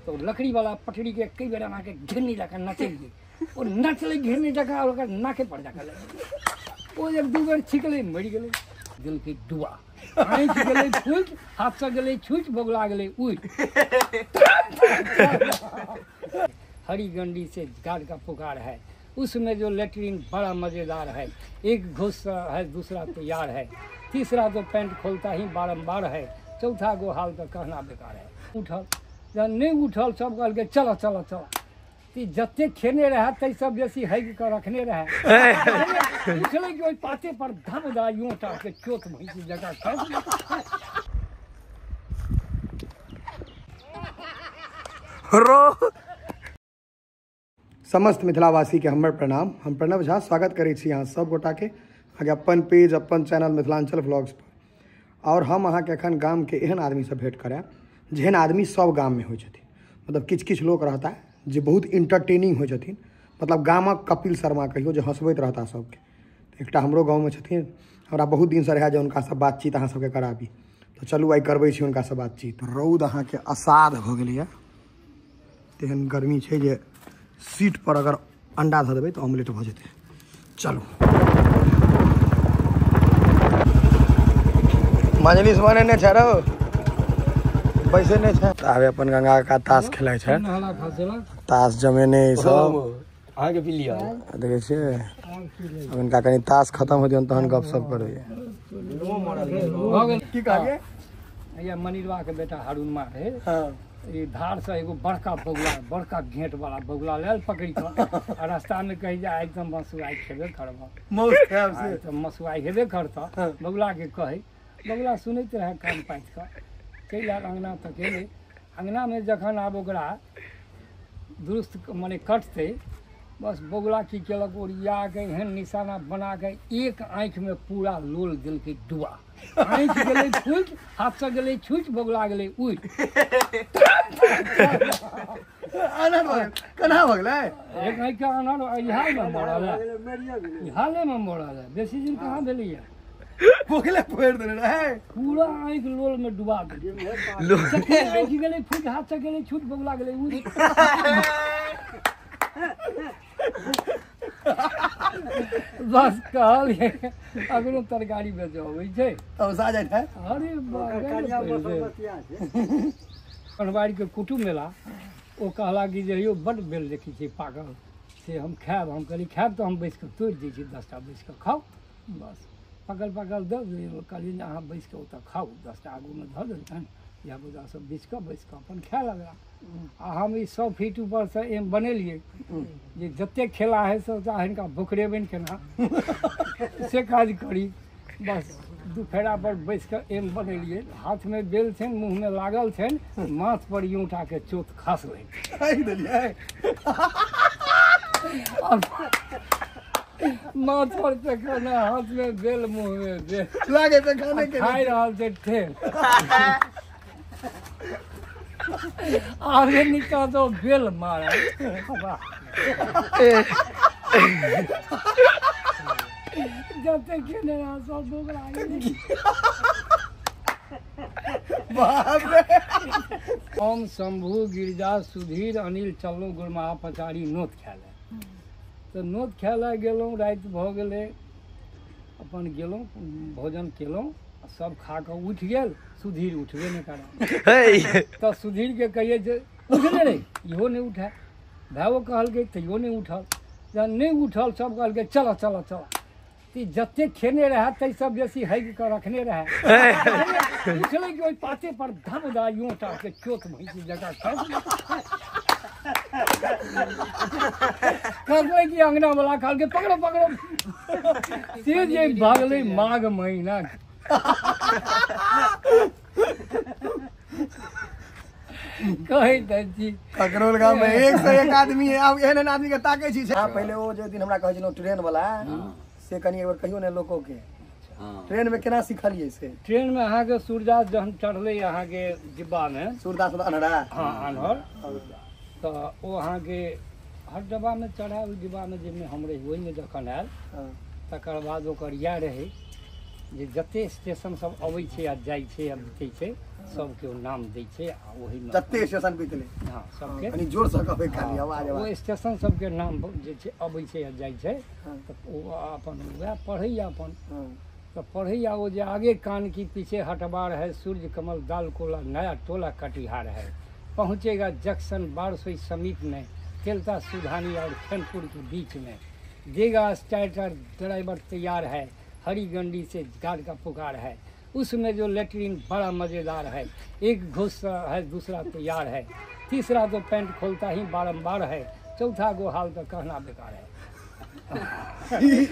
तो लकड़ी वाला पटरी के कई बेर अहाँके घिरनी जकाँ नचेलियै, ओ नचलै घिरनी जकाँ और ओकर नाके पर जाकऽ लागि गेलै। ओ एक दू बेर छिकलै, मरि गेलै। देलकै डुबा, आँखि गेलै फूटि, हाथसँ गेलै छूटि, बगुला गेलै उड़ि। हरी गंडी से गाड का पुकार है, उसमें जो लेटरिन बड़ा मज़ेदार है, एक घुस है दूसरा तैयार है, तीसरा तो पैंट खोलता ही बारम्बार है, चौथा गो हाल तो कहना बेकार है। उठल जहन नहीं उठल सब कहलकै चलो चलो चलो। ई जते खेने रहे तै सब बेसी हगि कऽ रखने रहे। उठलै कि ओहि पाते पर धम दा यूं के चोट भैंसी जकाँ खसि। रो समस्त मिथिलावासी के हमर प्रणाम। हम प्रणव झा स्वागत करै छी अहाँ सब गोटाके अहाँके अपन पेज अपन चैनल मिथिलांचल व्लॉग्स पर। और हम अहाँके एखन गामके एहन आदमीसँ भेंट करायब जेहन आदमी सब गाममे होइ छथिन। मतलब किछु किछु लोक रहता जे बहुत इंटरटेनिंग होइ छथिन, मतलब गामक कपिल शर्मा कहियो जे हँसबैत रहता सबके। एकटा हमरो गाँवमे छथिन, हमरा बहुत दिनसँ रहए जे हुनकासँ बातचीत अहाँ सबके कराबी, तऽ चलू आइ करबै छी हुनकासँ बातचीत। रौद अहाँके असाध भऽ गेलैए, तेहन गर्मी छै जे सीट पर अगर अंडा धऽ देबै तऽ ऑमलेट भऽ जेतै। चलू मजलिस बनेने छै रौ, बैसे नहि छै। आबे अपन गंगा का ताश खेलै छै, ताश जमेने सब अहाँके पी लिअ। देखै छियै अब इनका कनि ताश खत्म हो दियौन तहन गपशप करैए। की कहलियै? या मनिरवा के बेटा हारून मार रहे, ई धार से एगो बड़का बगुला, बड़का घेंट वाला बगुला लेल पकड़ि कऽ आ रास्ता में कही जे आइ तऽ मसुआइ खेबे करबह, आइ तऽ मसुआइ हेबे करतह। बगुला के कहै, बगुला सुनैत रहए कान पाति कऽ, चलि आयल अङ्गना तक एलै। अङ्गनामे जखन आब ओकरा दुरुस्त मने कटतै, बस बगुला की केलक, ओरिया के एहन निशाना बना के एक आँखिमे पूरा लोल देलकै डुबा। आँखि गेलै फूटि, हाथसँ गेलै छूटि, बगुला गेलै उड़ि। केना भऽ गेलै? एक आँखिके आनर इहालमे मरल है, इहालेमे मरल है, बेसी दिन कहाँ भेलैए। बोगले फोड़ि देने रहै, पूरा आँखि लोल में डुबा देलकै। आँखि गेलै फूटि, हाथसँ गेलै छूटि, बगुला गेलै उड़ि। बस कहलियै अगरो तरकारी बेचऽ अबै छै, तमसा जाइ छै। अरे कन्हवारीके कुटुम्ब मेला, ओ कहला कि जे यौ बड्ड बेल देखै छियै पाकल, से हम खायब। हम कहलियै खायब तऽ हम बैसि कऽ तोड़ि दै छी, 10टा बैसि कऽ खाउ। बस पकल पकल दऽ कहलियै जे अहाँ बैसि कऽ ओतऽ खाउ। 10टा आगूमे धऽ देलकनि, धियापुता सब बीछ कऽ बैसि कऽ अपन खाय लगला। आ हम ई 100 फीट ऊपरसँ एम बनेलियै जे जतेक खेला हइ सब हिनका बोकरेबनि केना से काज करी। बस दू फेरा पर बैसि कऽ एम बनेलियै, हाथमे बेल छनि, मुँहमे लागल छनि, माथ पर यूँटाके चोट खसलै। माथ पर पेखाना, हाथमे बेल, मुँहमे बेल, लागे पेखाने के खाइ रहल छै ठेल। आगे नीचा तो बेल मारा जते खेने रहा सब बोगला। बाप रे। हम शंभू गिरिजा सुधीर अनिल चललहुँ गुरमाहा पचारी नोत खाय लए। तऽ नोत खाय लए गेलहुँ, राति भऽ गेलै, अपन गेलहुँ भोजन केलहुँ, सब खा कऽ उठि गेल। सुधीर उठबे नहि करल। तऽ सुधीरके कहियै जे उठने रे, इहो नहि उठै। भाइओ कहलकै तैयो नहि उठल। जहन नहि उठल सब कहलकै चलो चलो चलो। ई जते खेने रहे तै सब बेसी हगि कऽ रखने रहे। उठलै कि ओहि पाते पर धम दा यूँ के चोट भैंसी जकाँ खसि कहलकै कि अङ्गना वाला कहलकै पकड़ो पकड़ो। से जे भागलै माघ महीना। कहैत छी ककरोल गाम में एक से एक आदमी है। आब एहन एहन आदमी के ताकै छी। पहिले ओ जे दिन हमरा कहै छलहुँ ट्रेन वाला, से कनि एक बेर कहियो ने लोको के, ट्रेन में केना सिखलियै से? ट्रेन में अहाँके सूरदास जहन चढ़लै अहाँके डिब्बा में, सूरदास अनहरा, हाँ अनहर, तऽ ओ अहाँके हर डब्बा में चढ़ायल। ओहि डिब्बा में जाहिमे हम रही ओहिमे जखन आयल, तकर बाद ओकर इएह रहै जे जते स्टेशन सब अबै छै आ जाइ छै आ बीतै छै सबके ओ नाम दै छै आ ओहिमे जते स्टेशन बीतलै। हँ, सबके कनि जोरसँ कहबै खाली आवाज। ओ स्टेशन सबके नाम जे छै अबै छै आ जाइ छै, तऽ ओ अपन वएह पढ़ैया अपन। तऽ पढ़ैया ओ जे आगे कान की पीछे हटबार है, सूर्य कमल दाल कोला नया टोला कटिहार है, पहुँचेगा जंक्शन बारसोई समीप में, तेलता सुधानी और खेनपुर के बीच में, देगा स्टार्टर ड्राइवर तैयार है, हरी गंडी से गार्ड का पुकार है, उसमें जो लेटरिन बड़ा मज़ेदार है, एक घुस है दूसरा तैयार है, तीसरा तो पैंट खोलता ही बारम्बार है, चौथा गो हाल तो कहना बेकार है।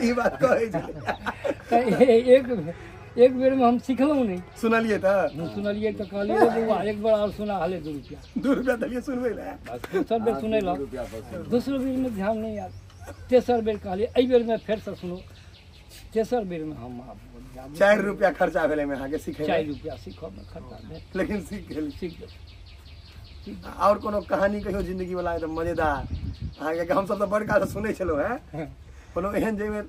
ई बात कहै छै। तऽ एक बेरमे हम सिखलहुँ नहि। सुनलियै तऽ? सुनलियै तऽ कहलियै बौआ एक बेर आओर सुना, हले 2 रुपया। 2 रुपया देलियै सुनबै लए? बस दोसर बेर सुनेलक, दोसरो बेरमे ध्यान नहि आयल, तेसर बेर कहलियै एहि बेरमे फेरसँ सुनो, तेसर बेरमे हम 4 रुपया खर्चा भेलै अहाँके सिखै? 4 रुपया सीखऽमे खर्चा भेल, लेकिन सीख गेल। सीख गेल। आओर कोनो कहानी कहियो जिंदगी वाला एकदम मजेदार अहाँके? हमसब तऽ बड़का से सुनै छलहुँ हेँ, कोनो एहन जाहिमे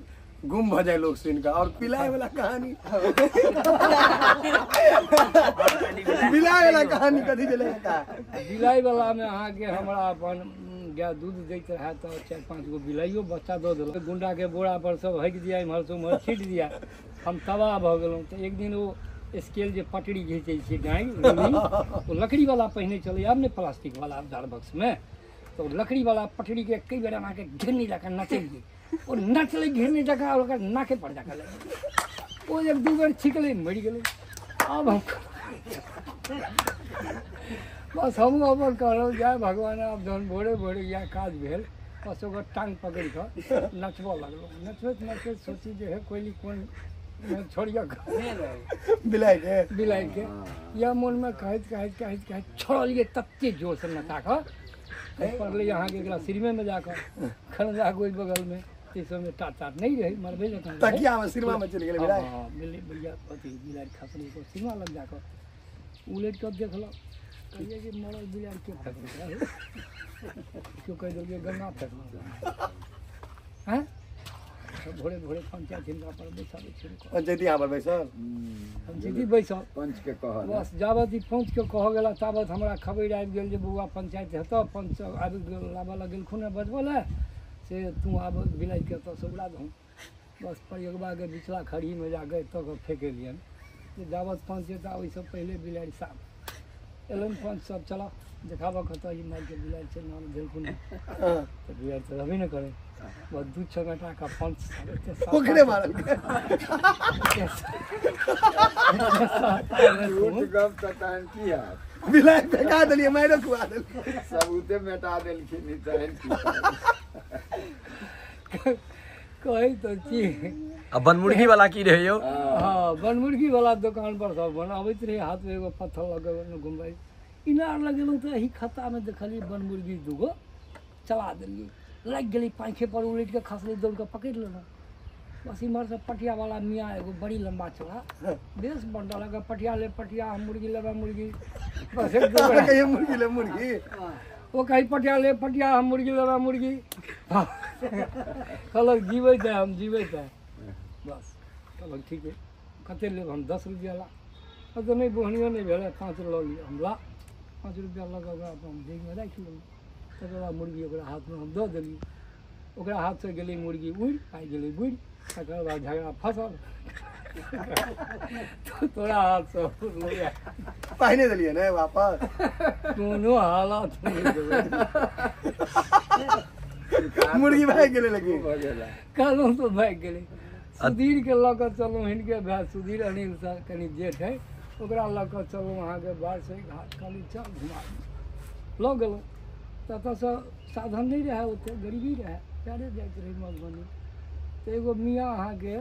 गुम भऽ जाय लोक सुनि कऽ? आओर पिलाय वाला कहानी, बिलाय वाला कहानी कथी भेलै? बिलाय वाला मे अहाँके हमरा अपन गाय दूध दैत रहए तऽ 4-5 गो बिलाइयो बच्चा दऽ देलक। गुंडा के बोरा पर सब हकि दिया, इम्हर से उम्हर छीट दिया, हम तबाह भऽ गेलहुँ। तऽ एक दिन ओ स्केल जे पटरी घीचै छै गाय, ओ लकड़ी वाला पहिने चलै, आब ने प्लास्टिक वाला दारबक्स में, तऽ ओ लकड़ी वाला पटरी के कई बेर अहाँके घेरनी जाकऽ नचेलियै, ओ नचलै घेरनी जाकऽ आओर ओकर नाके पर जाकऽ लागि गेलै। ओ 1-2 बेर छिकलै, मरि गेलै। आब हम बस हमहूँ अपन कहलहुँ जय भगवान। आब जहन भोरे भोरे इएह काज भेल, बस ओकर टाँग पकड़ि कऽ नचबऽ लगलहुँ। नचबैत नचबैत सोची जे हे कोयली कोन छोड़िअ बिलाइके, बिलाइके इएह मोनमे कहैत कहैत कहैत कहैत छोड़लियै ततेक जोरसँ नचा कऽ पड़लै अहाँके एकरा सिरमेमे जाकऽ, खरंजाके ओहि बगलमे। ताहि समयमे टाट टाट नहि रहै, मरबे जकाँ तकियामे सिरमामे चलि गेलै बिलाइ। हँ, बिलैया अथी बिलाड़ि खसलै ओकर सिरमा लग जाकऽ उलटि कऽ देखलक, कहलियै जे मरल बिलाड़ि के फेकलक? केओ कहि देलकै गंगा फेकलक। हँ, भोरे भोरे पंचायत हिनका पर बैसाबै छै। पंचायती यहाँ पर बैसल? पंचायती बैसल, पंच के कहल। बस जाबत ई पंच के कह गेला ताबत हमरा खबरि आबि गेल जे बौआ पंचायत हेतऽ। पंच सब आबि गेल, लाबऽ लए गेलखुन हेँ बजबऽ लए, से तू आब बिलाइके एतऽसँ उड़ा दहुँ। बस परियगबाके बिचला खड़हीमे जाकऽ एतऽ कऽ फेकेलियनि जे जाबत पंच एता ओहिसँ पहिले बिलाड़ि साफ एलनि। पंच सब चलऽ देखाबऽ कतऽ ई मारिके बिलाड़ि छै, नाम देलखुन हेँ। तऽ बिलाड़ि तऽ रहबे नहि करै। बस 2-6 घंटा पंच सब एते ओकरे मारलकै। गप तऽ तहन की हैत? बिलाड़ि फेका देलियै, मारियो खुआ देलियै, सबूते मेटा देलखिन, तहन की कहै तऽ छी। आ बनमुर्गी वाला की रहै यौ? हँ, बनमुर्गी वाला दोकान पर सब बनाबैत रहै, हाथमे एगो पत्थर लऽ कऽ घुमबै। इनार लगेलहुँ तऽ एहि खत्तामे देखलियै बनमुर्गी 2 गो, चला देलियै, लागि गेलै पाँखे पर, उलटि कऽ खसलै, दौड़ कऽ पकड़ि लेलहुँ। बस इम्हरसँ पटियावाला मियाँ एगो बड़ी लम्बा चौड़ा बेस बंडल लगा, पटिया ले पटिया, हम मुर्गी लेबै मुर्गी। बस एक दू बेर कहियै मुर्गी ले मुर्गी, ओ कही पटिया ले पटिया, हम मुर्गी लेबै मुर्गी। कहलक जीबैत है, हम जीबैत है। बस कहलक ठीक है, कतेक लेब? हम 10 रुपया ला। तऽ नहि बोहनियो नहि भेलै, 5 लऽ लिअ। हम ला 5 रुपया लऽ कऽ ओकरा अपन जेबमे राखि लेलहुँ। तकर बाद मुर्गी ओकरा हाथमे हम दऽ देलियै, ओकरा हाथसँ गेलै मुर्गी उड़ि, पाइ गेलै बुड़ि। तकर बाद झगड़ा फसल, तोरा हाथसँ उड़लै। पाइ नहि देलियै ने वापस? कोनो हालत नहि देबै। मुर्गी भागि गेलै लेकिन। कहलहुँ तऽ भागि गेलै। सुधीरके लऽ कऽ चलू, हिनके भाय सुधीर अनिल सर कनि जेठ है, ओकरा लऽ कऽ चलू अहाँके बाढ़सँ घाट, कहली चल घुमा लऽ गेलहुँ। ततऽसँ साधन नहि रहए, ओतेक गरीबी रहए, पैरे जाइत रही मधुबनी। तऽ एगो मियाँ अहाँके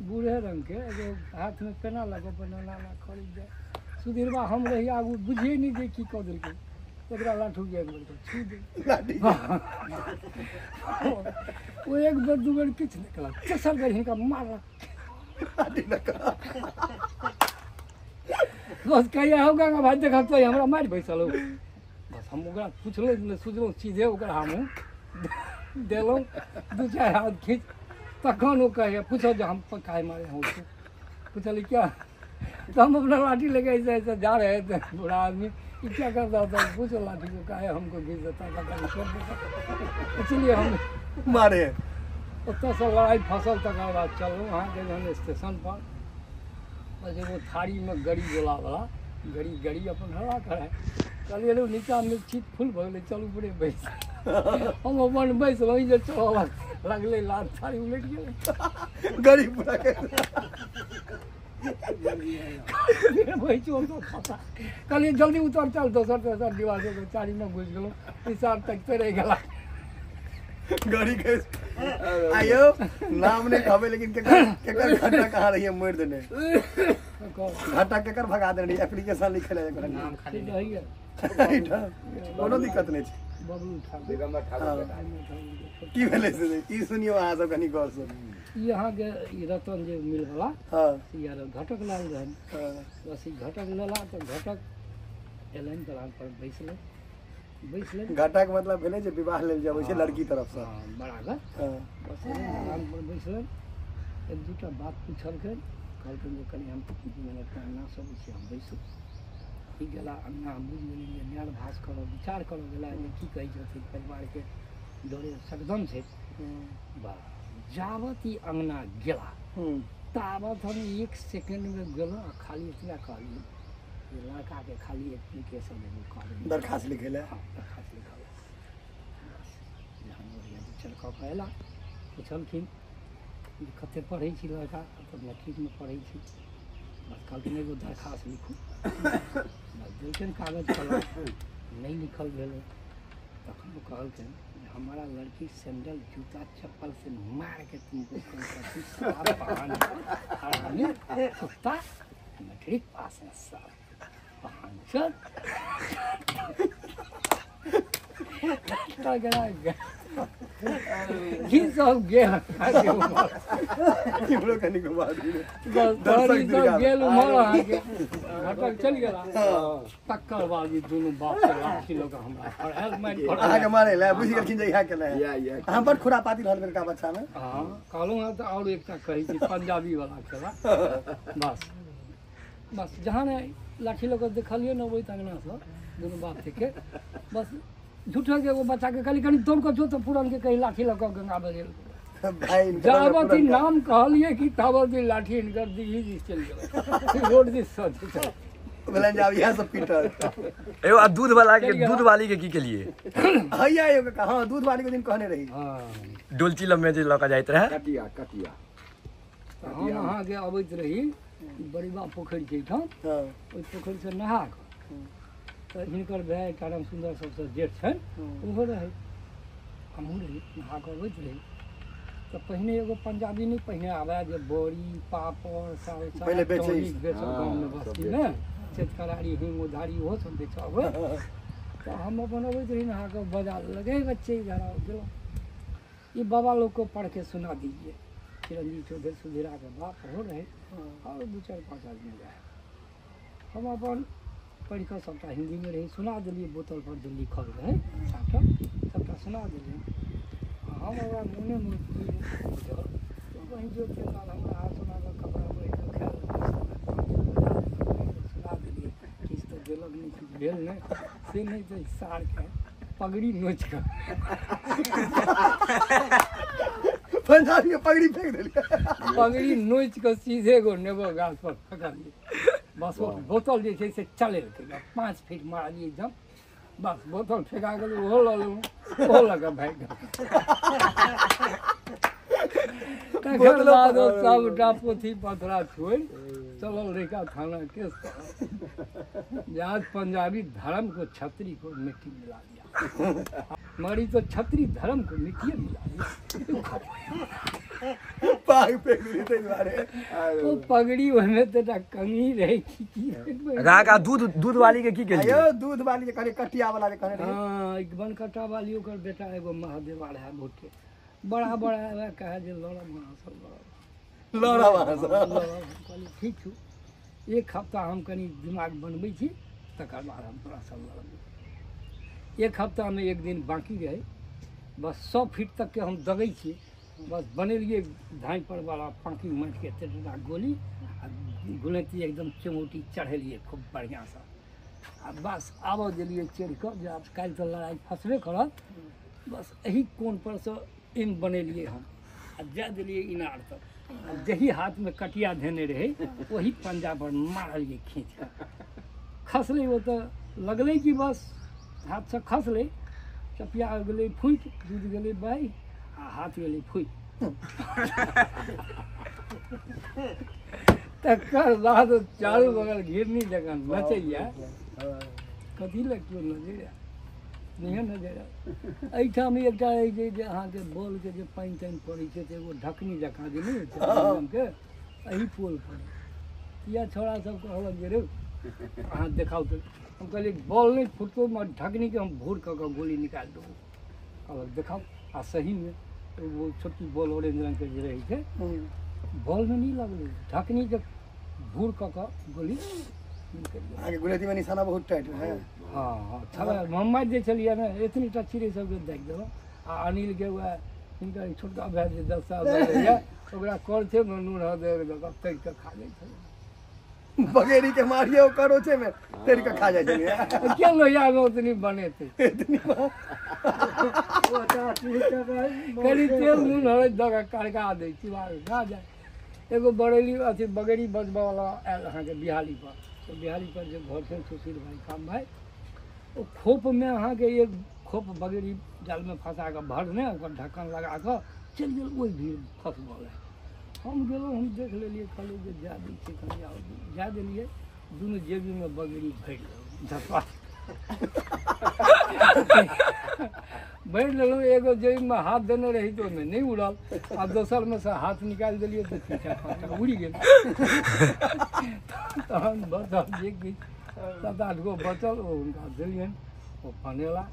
बूढ़े रङ्गके एगो हाथमे पेना लऽ कऽ पेना लाना खरीद जाय। सुधीरबा हम रही आगू, बुझिए नहि जे की कऽ देलकै, ओकरा लाठू एक बेर छू दे। ओ 1 बेर 2 बेर किछु नहि केलक, तेसर बेर हिनका मारलक। बस कहिया हो गंगा भाई देखब तो हमरा मारि बैसल हो। बस हम ओकरा पुछलहुँ नहि सुझलहुँ, सीधे ओकरा हमहूँ देलहुँ 2-4 हाथ खींच। तखन ओ कहैए पूछल जे हम काहे मारे हूँ उसको। पूछली क्या, तो हम अपना लाठी लेके ऐसे ऐसे जा रहे थे। बूढ़ा आदमी ये क्या कर रहा था, पूछो लाठी को काहे हमको घिस देता था, इसलिए हम मारे। ओतऽसँ लड़ाइ फसल तकर बाद चललहुँ अहाँके जहन स्टेशन पर, बस एगो थारीमे गड़ी गोलावला गड़ी गड़ी अपन हल्ला करै, कहलियै रे नीचाँमे छीट फुल भऽ गेलै, चलू ऊपरे बैस। हम अपन बैसलहुँ, जे चलऽ लगलै लात थारी उलटि गेलै, गड़ी पूरा कहलियै जल्दी उतर चल, दोसर तेसर डिब्बा सब चारीमे घुसि गेलहुँ, हिसाब तकते रहि गेला गड़ी के। आयो नाम नहीं कहबे लेकिन केकर घाटा कहाँ रहिए मर देने, घाटा केकर भगा देने, एप्लीकेशन लिखे ले नाम खाली रहिए, कोनो दिक्कत नहीं छै। बबलू ठाकुर की भेलै से ई सुनियो अहाँ सब कनी गौर से। ई अहाँके ई रतन जे मिल वाला, हां यार घटक लाल रहन, बस ई घटक लेला तऽ घटक एलनि दलान पर बैसलै बैसलै। घटक मतलब भेलै जे विवाह लेल जाबै छै लड़की तरफ से, बराबर। बस दलान पर बैसलै, एक दूटा बात पुछलखिन, कहलखिन जे कनि हम 2 मिनट अंगना सब छी, हम बैसू। ई गेला अंगना, हम बुझि गेलियै जे न्याय भास करऽ विचार करऽ गेला जे की कहै छथिन, परिवारके डरे सकदम छै। बस जाबत ई अंगना गेला ताबत हम 1 सेकेंडमे गेलहुँ आ खाली एतबा कहलियै जे लड़काके खाली एप्लीकेशन एगो कहलियै, दरखास्त लिखै लए। हाँ, दरखास्त लिखल। बस जहन बढ़िआँ विचार कऽ कऽ अयला, पुछलखिन जे कतेक पढ़ै छी लड़का, तऽ मैट्रिकमे पढ़ै छी। बस कहलखिन एगो दरखास्त लिखू। बस देलखिन कागज कलम, नहि लिखल भेलै। तखन ओ कहलखिन हमारा लड़की सैंडल जूता चप्पल से मार के तुमको कुत्ता मैट्रिक पास है साहब। सब गेल गेल उम्हर अहाँके घटक चलि गेला। तकर बाद ई दुनू बाप के लाठी लऽ कऽ हमरा पर अहाँके मारै लए, बुझि गेलखिन जे इएह केलै। अहाँ बड़ खुरापाती रहल बेरका बच्चामे। हँ कहलहुँ हँ तऽ आओर एकटा कहै छी पंजाबी वाला खेला। बस बस जहाँ ने लाठी लऽ कऽ देखलियै ने अबैत अङ्गनासँ दुनू बाप के, बस झूठो के एगो बच्चाके कहली कनि दौड़ कऽ जो तऽ पुरनके कही लाठी लऽ कऽ गंगा बजेल। जाबत ई नाम कहलियै कि ताबत ई लाठी हिनकर दिघी दिस चलि गेलै, रोड दिस सँ भेलनि जे आब इएह सब पीटल। एगो आ दूध वाला के, दूध वाली के की केलिए? हैया एगो का, हां दूध वाली के दिन कहने रही। हां डोलची लम्बे जे लऽ कऽ जाइत रहे। कटिया कटिया हम अहाँके अबैत रही बड़ीबा पोखरि के एहिठाम, ओहि पोखरिसँ नहा कऽ तऽ हिनकर भाय करम सुन्दर सबसँ जेठ छनि ओहो रहै, हमहूँ रही, नहा कऽ अबैत रही। तऽ पहिने एगो पंजाबी नहि पहिने आबै जे बड़ी पापड़ सालसा बेचऽ गाँवमे बस्तीमे, चेतकरारी हिंग उधारी ओहो सब बेचऽ अबै। तऽ हम अपन अबैत रही नहा कऽ, बजा लगे बच्चे इधर आओ, गेलहुँ ये बाबा लोग को पढ़ के सुना दीजिए। चिरंजीव चौधरी सुधीरा के बाप हो रहे और 2 4 5 आदमी रहे। हम अपन पढ़ि कऽ सबटा हिन्दीमे रही सुना देलियै, बोतल पर जे लिखल रहै सबटा सबटा सुना देलियै। हम ओकरा मोने मोन की बुझल वही जो काल हमरा हाथ सुना कऽ कपड़ा पहिर कऽ खायल सुना देलियै, किछु तऽ देलक नहि, किछु भेल नहि, से नहि तऽ सारके पगड़ी नोचि कऽ पंजाबी के पगड़ी फेंक देलियै, पगड़ी नोचि कऽ सीधे एगो नेबो गाछ पर फेकलियै। बस ओ बोतल जे छै से चलेलकै, 5 फीट मारलियै एकदम, बस बोतल फेका गेलै, ओहो लऽ लेलहुँ, ओहो लऽ कऽ भागि गेल। तकर बाद सबटा पोथी पथरा छोड़ि चलल रेखा थाना केस करब। आज पंजाबी धर्म को छत्री को मिट्टी मिला दिया, मरी तो छत्री धर्म को मिट्टी मिला दिया। पाग फेंक देलियै ताहि दुआरे। ओ पगड़ी ओहिमे तऽ एकटा कंघी रहै की की। काका दूध दूध वाली के की केलियै? आयो दूध वाली जे कहलियै कटिया वाला जे कहने रहियै। हाँ एक बनकटा वाली ओकर बेटा एगो महादेवा रहै बहुते बड़ा बड़ा आबै, कहे जे लड़ब अहाँ सब लड़ब लड़ब अहाँ सब। कहलियै ठीक छौ, 1 हफ्ता हम कनि दिमाग बनबै छी तकर बाद हम तोरा सब लड़ब। 1 हफ्तामे 1 दिन बाँकी रहै, बस 100 फीट तकके हम दगै छियै, बस बनेलियै धाँइ पर वाला फाँकी माटिके एतेक गोली आ गुलैती एकदम चमौटी चढ़ेलियै खूब बढ़िआँसँ। आ बस आबऽ देलियै चढ़ि कऽ जे आब काल्हि तऽ लड़ाइ फँसबे करत। बस एही कोनपरसँ एम बनेलियै हम आ जा देलियै इनार तक। आ जही हाथमे कटिया धेने रहै ओही पंजापर मारलियै खींच कऽ, खसलै। ओतऽ लगलै कि बस हाथसँ खसलै, चपिया गेलै फूटि, दूध गेलै बहि आ हाथ गेलै फूटि। तकर बाद चारू बगल घिरनी जकाँ नचैया, कथी लए केओ नजरि आयल नहिए नजरि आयल। एहिठाम एकटा रहै छै जे अहाँके बॉलके जे पानि तानि पड़ै छै तऽ एगो ढकनी जकाँ जे नहि होइ छै के, एही पोल पर इएह छौड़ा सब कहलक जे रे अहाँ देखाउ। तऽ हम कहलियै बॉल नहि फुटतौ मगर ढकनीके हम भूर कऽ कऽ गोली निकालि देबौ। कहलक देखाउ। आ सहीमे ओ छोटकी बॉल ऑरेंज रङ्गके जे रहै छै, बॉलमे नहि लगलै, ढकनीके भूर कऽ कऽ गोली निकलि गेल। अहाँके गुलेती में निशाना बहुत टाइट है। हँ हँ छलै, हम मारि दै छलियै ने, एतनीटा चिड़ै सबके दागि देलहुँ। आ अनिलके वएह हिनकर छोटका भाय जे 10 साल रहैए ओकरा करछेमे नून हरदि दऽ कऽ तरि कऽ खा जाइ छलै। बगेरी के मारिए ओ करोचे में तरि कऽ खा जाइ छलियै। के लोहियामे ओतनी बनेतै, कनि तेल नून हरदि दऽ कऽ करका दै चिबा कऽ खा जाइ। एगो बरेली अथी बगेरी बजबऽवला आयल अहाँके बिहालीपर, तऽ बिहालीपर जे घर छै सुशील भाइ काम भाइ, ओ खोपमे अहाँके एक खोप बगेरी जालमे फँसा कऽ भरने ओकर ढक्कन लगा कऽ चलि गेल ओहि भीड़ फँसबऽ लए। हम गेलहुँ, हम देख लेलियै, कहलियै जे जा दै छियै कनि आओर जा देलियै। दुनू जेबीमे बगेरी भरि लेलहुँ, झपा भरि लेलहुँ। एगो जेबीमे हाथ देने रही तऽ ओहिमे नहि उड़ल, आ दोसरमे सँ हाथ निकालि देलियै तऽ 3-4 5टा उड़ि गेल। तहन बचल जे किछु 7-8 गो बचल, ओ हुनका देलियनि, ओ बनेला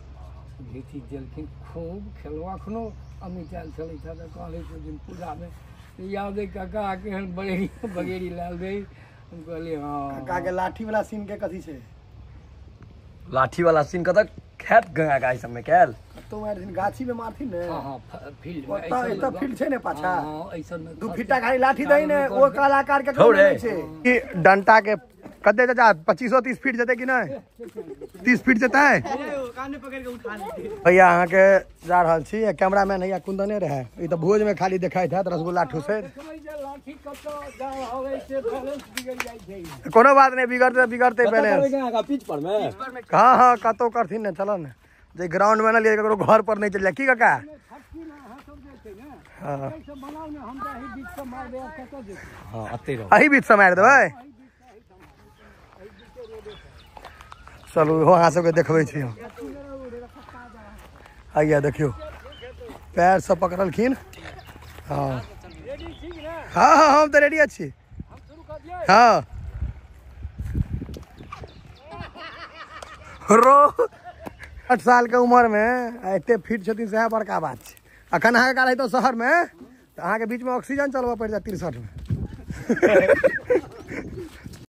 घीची देलखिन, खूब खेलहुँ। एखनो अमित आयल छलै तऽ कहलै ओहि दिन पूजामे याद अइ काका केहन बगेरी बगेरी लायल रही। हम कहलियै हँ। काका के लाठी वाला सीन के कथी छै? लाठी वाला सीन कतऽ खायत गंगा गाय सबमे कैल कतौ मारथिन, गाछी में मारथिन ने। हँ हँ फील्ड में ओतऽ एतऽ फील्ड छै ने पाछा, हँ ऐसन में 2 फीटा खाली लाठी दही ने, ओ कलाकार के नहि छै। ई डंटा के कते चाचा 25-30 फीट जेतै कि नहि? 30 फीट जेतै भैया। अहाँके जा रहल छी, कैमरामैन हैया कुंदने रहे, ई तऽ भोज में खाली देखाइत हैत रसगुल्ला ठूसैत। कोनो बात नहि, बिगड़ते बिगड़ते बैलेंस। पिच पर में हाँ हाँ कतौ करथिन ने, चल ने जे ग्राउंड में लिए ककरो घर पर नहीं चल जाए की काका। हाँ अही बीच से मारि देबै। चलू इहो अहाँ सबके देखबै छी हम। आइया देखियौ पैर सब पकड़लखिन। हाँ हाँ हाँ हम तऽ रेडी छी। हाँ रो 8 साल के उम्र में एते फिट छथिन सएह बड़का बात छै। अखन अहाँके काल हेतौ शहरमे तऽ अहाँके बीचमे ऑक्सीजन चलबऽ पड़ि जायत 63 में।